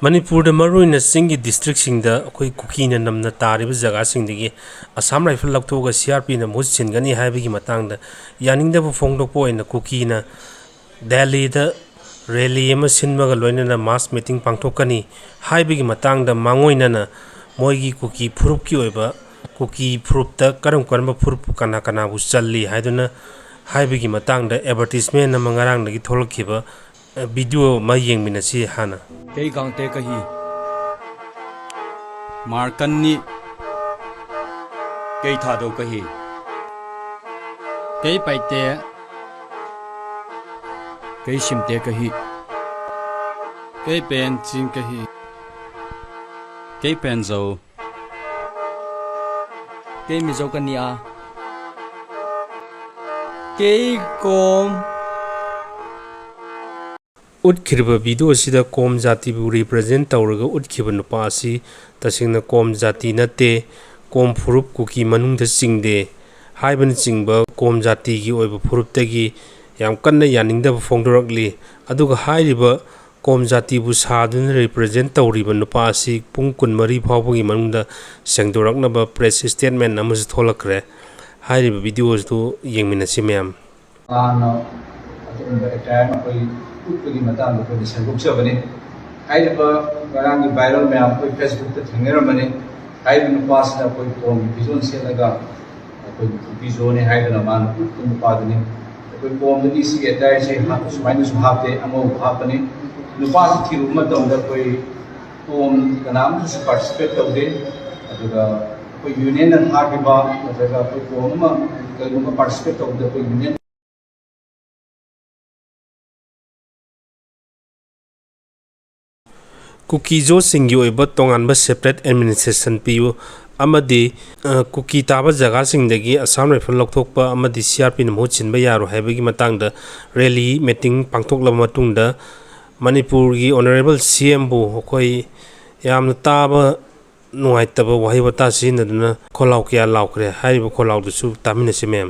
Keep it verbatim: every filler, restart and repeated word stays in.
ꯃꯅꯤꯄꯨꯔꯗ ꯃꯔꯨꯑꯣꯏꯅ ꯆꯤꯡꯒꯤ ꯗꯤꯁꯇ꯭ꯔꯤꯛꯁꯤꯡꯗ ꯑꯩꯈꯣꯏ ꯀꯨꯀꯤꯅ ꯅꯝꯅ ꯇꯥꯔꯤꯕ ꯖꯒꯥꯁꯤꯡꯗꯒꯤ ꯑꯁꯥꯝ ꯔꯥꯏꯐꯜ ꯂꯧꯊꯣꯛꯑꯒ ꯁꯤ ꯑꯥꯔ ꯄꯤꯅ ꯃꯍꯨꯠ ꯁꯤꯟꯒꯅꯤ ꯍꯥꯏꯕꯒꯤ ꯃꯇꯥꯡꯗ ꯌꯥꯅꯤꯡꯗꯕ ꯐꯣꯡꯗꯣꯛꯄ ꯑꯣꯏꯅ ꯀꯨꯀꯤꯅ ꯗꯦꯜꯂꯤꯗ ꯔꯦꯂꯤ ꯑꯃ ꯁꯤꯟꯕꯒ ꯂꯣꯏꯅꯅ ꯃꯥꯁ ꯃꯤꯇꯤꯡ ꯄꯥꯡꯊꯣꯛꯀꯅꯤ ꯍꯥꯏꯕꯒꯤ ꯃꯇꯥꯡꯗ ꯃꯥꯡꯑꯣꯏꯅꯅ ꯃꯣꯏꯒꯤ ꯀꯨꯀꯤ ꯐꯨꯔꯨꯞꯀꯤ ꯑꯣꯏꯕ ꯀꯨꯀꯤ ꯐꯨꯔꯨꯞꯇ ꯀꯔꯝ ꯀꯔꯝꯕ ꯐꯨꯔꯨꯞ ꯀꯅꯥ ꯀꯅꯥꯕꯨ ꯆꯜꯂꯤ ꯍꯥꯏꯗꯨꯅ ꯍꯥꯏꯕꯒꯤ ꯃꯇꯥꯡꯗ ꯑꯦꯗꯚꯔꯇꯤꯁꯃꯦꯟ ꯑꯃ ꯉꯔꯥꯡꯗꯒꯤ ꯊꯣꯛꯂꯛꯈꯤꯕ, ꯑ, ꯚꯤꯗꯤꯑꯣ ꯑꯃ ꯌꯦꯡꯃꯤꯟꯅꯁꯤ ꯍꯥꯟꯅ꯫ ꯀꯩ ꯒꯥꯡꯇꯦ ꯀꯍꯤ, ꯃꯥꯔꯀꯟꯅꯤ, ꯀꯩ ꯊꯥꯗꯧ ꯀꯍꯤ, ꯀꯩ ꯄꯥꯏꯇꯦ, ꯀꯩ ꯁꯤꯝꯇꯦ ꯀꯍꯤ, ꯀꯩ ꯄꯦꯟ ꯆꯤꯡ ꯀꯍꯤ, ꯀꯩ ꯄꯦꯟꯖꯧ, ꯀꯩ ꯃꯤꯖꯧ ꯀꯅꯤꯌꯥ, ꯀꯩ ꯀꯣꯝ꯫ ꯎꯠꯈꯤꯔꯤꯕ ꯚꯤꯗꯤꯑꯣ ꯑꯁꯤꯗ ꯀꯣꯝ ꯖꯥꯇꯤꯕꯨ ꯔꯤꯄ꯭ꯔꯖꯦꯟ ꯇꯧꯔꯒ ꯎꯠꯈꯤꯕ ꯅꯨꯄꯥ ꯑꯁꯤ ꯇꯁꯦꯡꯅ ꯀꯣꯝ ꯖꯥꯇꯤ ꯅꯠꯇꯦ, ꯀꯣꯝ ꯐꯨꯔꯨꯞ ꯀꯨꯀꯤ ꯃꯅꯨꯡꯗ ꯆꯤꯡꯗꯦ ꯍꯥꯏꯕꯅꯆꯤꯡꯕ ꯀꯣꯝ ꯖꯥꯇꯤꯒꯤ ꯑꯣꯏꯕ ꯐꯨꯔꯨꯞꯇꯒꯤ ꯌꯥꯝ ꯀꯟꯅ ꯌꯥꯅꯤꯡꯗꯕ ꯐꯣꯡꯗꯣꯔꯛꯂꯤ꯫ ꯑꯗꯨꯒ ꯍꯥꯏꯔꯤꯕ ꯀꯣꯝ ꯖꯥꯇꯤꯕꯨ ꯁꯥꯗꯨꯅ ꯔꯤꯄ꯭ꯔꯖꯦꯟ ꯇꯧꯔꯤꯕ ꯅꯨꯄꯥ ꯑꯁꯤ ꯄꯨꯡ ꯀꯨꯟꯃꯔꯤ ꯐꯥꯎꯕꯒꯤ ꯃꯅꯨꯡꯗ ꯁꯦꯡꯗꯣꯔꯛꯅꯕ ꯄ꯭ꯔꯦꯁ ꯁ꯭ꯇꯦꯠꯃꯦꯟ ꯑꯃꯁꯨ ꯊꯣꯛꯂꯛꯈ꯭ꯔꯦ꯫ ꯍꯥꯏꯔꯤꯕ ꯚꯤꯗꯤꯑꯣ ꯑꯗꯨ ꯌꯦꯡꯃꯤꯟꯅꯁꯤ ꯃꯌꯥꯝ꯫ ꯃꯥꯅ ꯑꯗꯨꯒꯨꯝꯕ ꯑꯦꯇꯥꯌꯔ ꯑꯃ ꯑꯩꯈꯣꯏ ꯎꯠꯄꯒꯤ ꯃꯇꯥꯡꯗ ꯑꯩꯈꯣꯏꯅ ꯁꯦꯝꯗꯣꯛꯆꯕꯅꯤ꯫ ꯍꯥꯏꯔꯤꯕ ꯉꯔꯥꯡꯒꯤ ꯚꯥꯏꯔꯦꯜ ꯃꯌꯥꯝ ꯑꯩꯈꯣꯏ ꯐꯦꯁꯕꯨꯛꯇ ꯊꯦꯡꯅꯔꯝꯕꯅꯤ꯫ ꯍꯥꯏꯔꯤꯕ ꯅꯨꯄꯥꯁꯤꯅ ꯑꯩꯈꯣꯏ ꯀꯣꯝꯒꯤ ꯐꯤꯖꯣꯜ ꯁꯦꯠꯂꯒ ꯑꯩꯈꯣꯏ ꯀꯨꯀꯤ ꯖꯣꯅꯤ ꯍꯥꯏꯗꯅ ꯃꯥꯅ ꯎꯠꯄ ꯅꯨꯄꯥꯗꯨꯅꯤ꯫ ꯑꯩꯈꯣꯏ ꯀꯣꯝꯗꯗꯤ ꯁꯤꯒꯤ ꯑꯦꯇꯥꯌꯔꯁꯦ ꯍꯥꯞ-, ꯁꯨꯃꯥꯏꯅꯁꯨ ꯍꯥꯞꯇꯦ, ꯑꯉꯧꯕ ꯍꯥꯞꯄꯅꯤ꯫ ꯅꯨꯄꯥꯁꯤ ꯊꯤꯔꯨꯕ ꯃꯇꯝꯗ ꯑꯩꯈꯣꯏ ꯀꯣꯝ ꯀꯅꯥꯝꯇꯁꯨ ꯄꯥꯔꯇꯤꯁꯤꯄꯦꯠ ꯇꯧꯗꯦ꯫ ꯑꯗꯨꯒ ꯑꯩꯈꯣꯏ ꯌꯨꯅꯤꯌꯟꯅ ꯊꯥꯈꯤꯕ ꯅꯠꯇ꯭ꯔꯒ ꯑꯩꯈꯣꯏ ꯀꯣꯝ ꯑꯃ ꯀꯔꯤꯒꯨꯝꯕ ꯄꯥꯔꯇꯤꯁꯤꯄꯦꯠ ꯇꯧꯕꯗ ꯑꯩꯈꯣꯏ ꯌꯨꯅꯤꯌꯟ ꯀꯨꯀꯤ ꯖꯣꯁꯤꯡꯒꯤ ꯑꯣꯏꯕ ꯇꯣꯉꯥꯟꯕ ꯁꯦꯄꯔꯦꯠ ꯑꯦꯗꯃꯤꯅꯤꯁꯇ꯭ꯔꯦꯁꯟ ꯄꯤꯌꯨ ꯑꯃꯗꯤ, ꯑ, ꯀꯨꯀꯤ ꯇꯥꯕ ꯖꯒꯥꯁꯤꯡꯗꯒꯤ ꯑꯁꯥꯝ ꯔꯥꯏꯐꯜ ꯂꯧꯊꯣꯛꯄ ꯑꯃꯗꯤ ꯁꯤ ꯑꯥꯔ ꯄꯤꯅ ꯃꯍꯨꯠ ꯁꯤꯟꯕ ꯌꯥꯔꯣꯏ ꯍꯥꯏꯕꯒꯤ ꯃꯇꯥꯡꯗ ꯔꯦꯂꯤ ꯃꯤꯇꯤꯡ ꯄꯥꯡꯊꯣꯛꯂꯕ ꯃꯇꯨꯡꯗ ꯃꯅꯤꯄꯨꯔꯒꯤ ꯑꯣꯅꯔꯦꯕꯜ ꯁꯤ ꯑꯦꯝꯕꯨ ꯑꯩꯈꯣꯏ ꯌꯥꯝꯅ ꯇꯥꯕ ꯅꯨꯡꯉꯥꯏꯇꯕ ꯋꯥꯍꯩ ꯋꯥꯇꯥ ꯁꯤꯖꯤꯟꯅꯗꯨꯅ ꯈꯣꯜꯂꯥꯎ ꯀꯌꯥ ꯂꯥꯎꯈ꯭ꯔꯦ꯫ ꯍꯥꯏꯔꯤꯕ ꯈꯣꯜꯂꯥꯎꯗꯨꯁꯨ ꯇꯥꯃꯤꯟꯅꯁꯤ ꯃꯌꯥꯝ꯫